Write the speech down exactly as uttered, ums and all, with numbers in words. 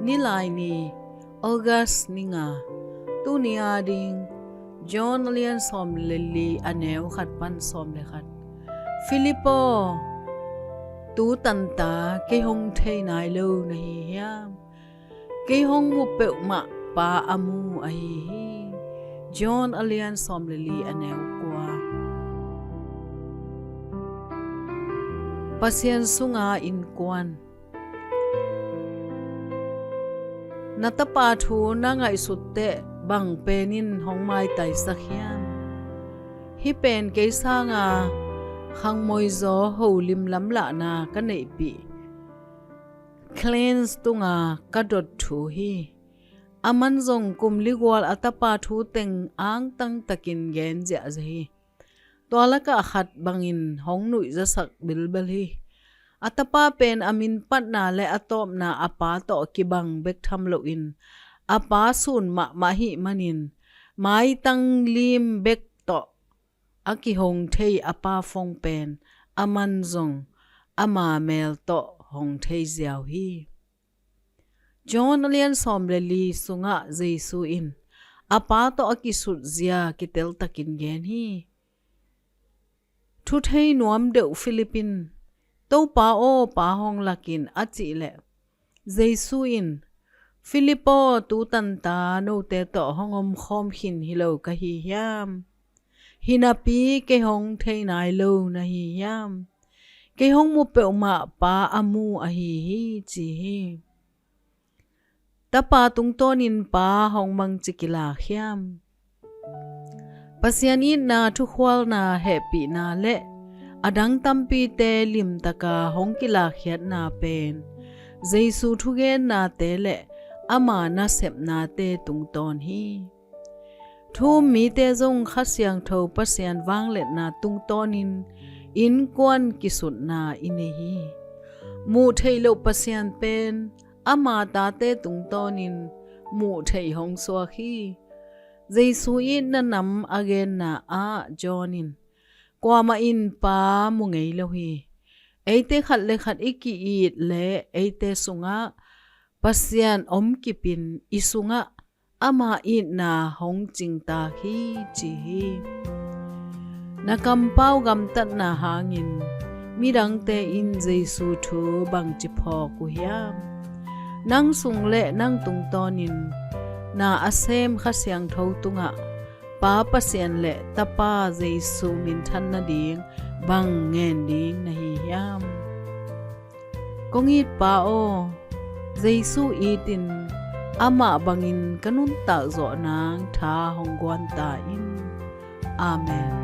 Nilaini, August ni nga. Tuni ading John a lian sawm le li, a neu khat pan sawm le khat. Philip aw, tu tanta kei hong thei nai lo na hi hiam? Kei hong mu peuhmah Pa a mu ahi hi. John a lian sawm le li, a neu kua. Pasian sunga innkuan. Na tapa thu na ngaihsut teh bang penin hong maitaisak hiam? Hih pen kei sanga khangmoizaw holim lamlahna ka neihpih Clarence tunga ka dot thu hi. Aman zong kum li gual a tapa thu teng angtang takin gen ziahziah hi. Tua lakah khat bangin hong nuihzasak bilbel hi. A tapa pen a min patna le a tawpna a pa tawh kibang bek tham loin, a pa sun mahmah ahih manin, maitang lim bek tawh a kihong thei a pa fong pen aman zong ama mel tawh hong thei ziau hi. John a lian sawm le li sungah Jesu in a pa tawh a kisutzia kiteltakin gen hi. Thu thei nuam deuh Philip in, "Topa aw, Pa hong lakin," a cih leh, Jesu in, "Philip aw, tu tanta note tawh hong omkhawm khin hi lo ka hi hiam? Hi napi kei hong thei nai lo na hi hiam? Kei hong mu peuhmah Pa a mu ahi hi," ci hi. Tapa tungtawnin Pa hong bangci kilak hiam? Pasian itna, thukhualna, hehpihna le a dang tampite limtaka hong kilakkhiatna pen Jesu thugennate le ama nasepnate tungtawn hi. Thu-um mite zong Kha Siangtho Pasian vangliatna tungtawnin innkuan kisutna i nei hi. Muh theih loh Pasian pen ama tate tungtawnin muh theih hong suak hi. Jesu itna nam a genna ah John in, "Kuamah in Pa mu ngei lo hi. Eite khat le khat i ki-it le eite sungah Pasian om kipin i sungah ama itna hong cingtak hi," ci hi. Na kampau gamtatna hangin midangte in Jesu thu bangci phawk uh hiam? Nang sung le nang tungtawnin na a sem Kha Siangtho tungah Pa Pasian le Tapa Jesu minthan nading bang ngen ding na hi hiam? Kong it Pa aw, Jesu itin amah bangin ka nuntak zawh nang tha hong guan ta in. Amen.